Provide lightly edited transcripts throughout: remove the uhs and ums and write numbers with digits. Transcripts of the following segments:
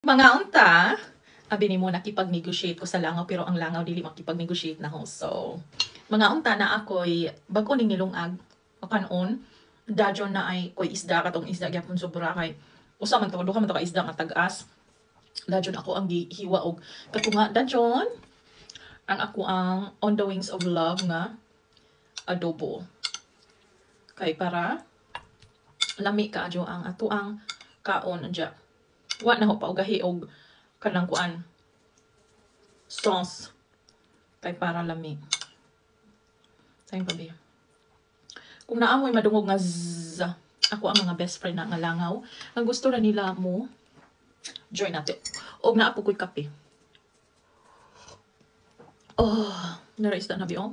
Mga unta, abi nimo nakipag-negotiate ko sa langaw, pero ang langaw dili makipag-negotiate na ho. So, mga unta na ako'y bag-o ning nilungag o kanon, dadyon na ay koy isda, katong isda gyapon sobra kay usa man to, duha man to ka isda nga tag-as. Dadyon ako ang gihiwa og katunga dadyon ang ako ang On the Wings of Love nga adobo. Kay para lami kaadyo ang ato ang kaon anja. Wa na ho paugahi og kanang kuan sauce kay para lami. Sayang pa ba? Kung naamoy madungog nga zzz, ako ang mga best friend na nga langaw. Ang gusto na nila mo join natin. Og naa po ko'y kape. Oh, nara isda na bi oh.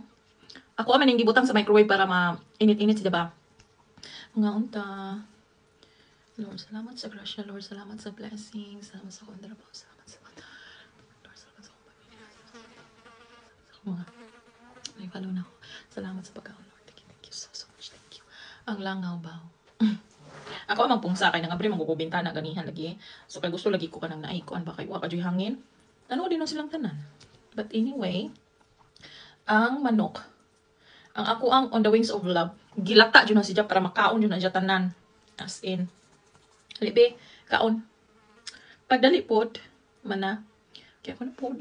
Ako aman ning gibutang sa microwave para ma-init-init siya ba. Mga unta. Lord, salamat sa grasya, Lord. Salamat sa blessings. Salamat sa akong trabaho. Salamat sa Lord, salamat sa akong pamilya. Salamat sa akong mga may follow na ako. Salamat sa pagkaon, Lord. Thank you so, so much. Thank you. Ang langaw ba? Ako amang pungsa kay nangabri man ko bintana ganihan lagi. So kay gusto lagi ko kanang naay kuan ba kay wa ka joy hangin. Ano din silang tanan. But anyway, ang manok, ang ako ang On the Wings of Love, gilata jud na siya para makaon jud na siya tanan. As in. Libe, kaon. Pagdali pod, mana. Kaya ako na pod.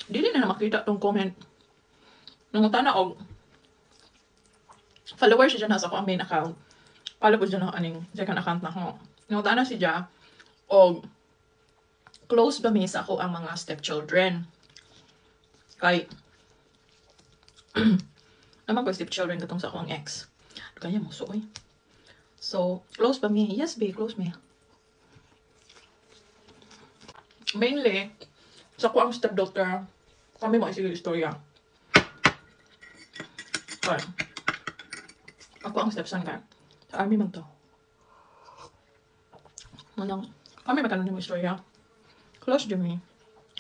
Dili na na makita tong comment. Nangutana og followers siya na sa ako ang main account. Follow ko siya na aning second account na ko. Nangutana siya og close ba mi sa ako ang mga stepchildren. Kay naman ko stepchildren katong sa ako ang ex. Kaya mo so oy. So, close ba mi? Yes, be close mi. Mainly sa ako ang stepdaughter, kami mo isig istorya. Okay. Ako ang stepson ka. Sa army man to. Manang, kami magkaroon mo istorya. Close to me.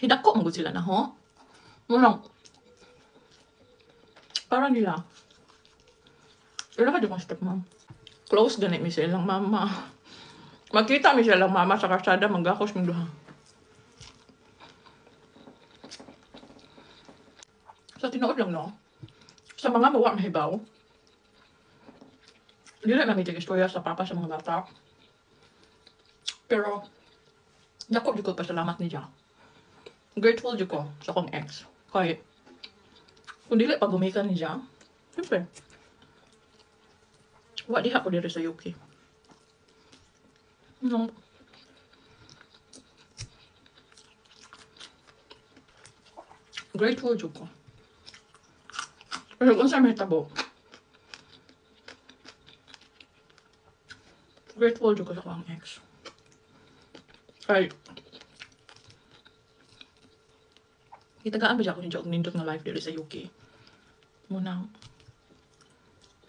Hidako man gud sila na ho. Manang, para nila. Ila ka di kong stepmom. Close ganit mi sa ilang mama. Magkita mi sa ilang mama sa kasada, manggakos mi duha. Sa tinuod lang no. Sa mga mawa mahibaw, dili na may istorya sa papa sa mga bata. Pero, dako di ko pasalamat niya. Grateful di ko sa akong ex. Kay, kung dili pa gumikan niya, siyempre, wa diha ko diri sa UK. No. Grateful jud ko. Pero kung sa may tabo, grateful jud ko sa akong ex. Kay, gitagaan ba siya ako niya og nindot nga life diri sa UK. Munang,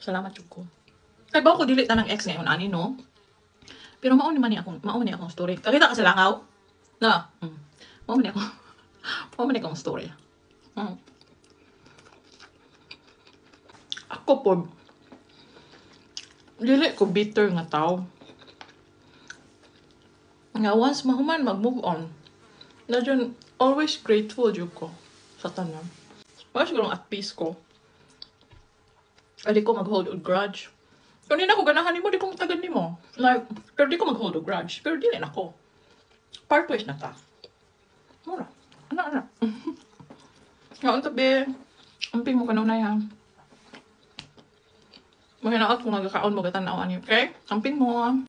salamat jud ko. Kay ba ko dili ta ng ex ngayon ani no? Pero mao ni man ni akong mao ni akong story. Kakita ka sa langaw? Na. Mao ni ako. Mao ni akong story. Ako po dili ko bitter nga tao. Nga once mahuman mag-move on. Na dyan, always grateful jud ko sa tanan. Wala siguro at peace ko. Ay, di ko mag-hold a grudge. Kung di na ko ganahan nimo, di ko matagan nimo. Like, pero di ko mag-hold a grudge. Pero dili na ko. Part ways na ta. Mura. Ano, ano. Nga, unta be. Amping mo kanunay ha. Mahinaot kung nagkakaon mo katanaw ani, okay? Amping mo.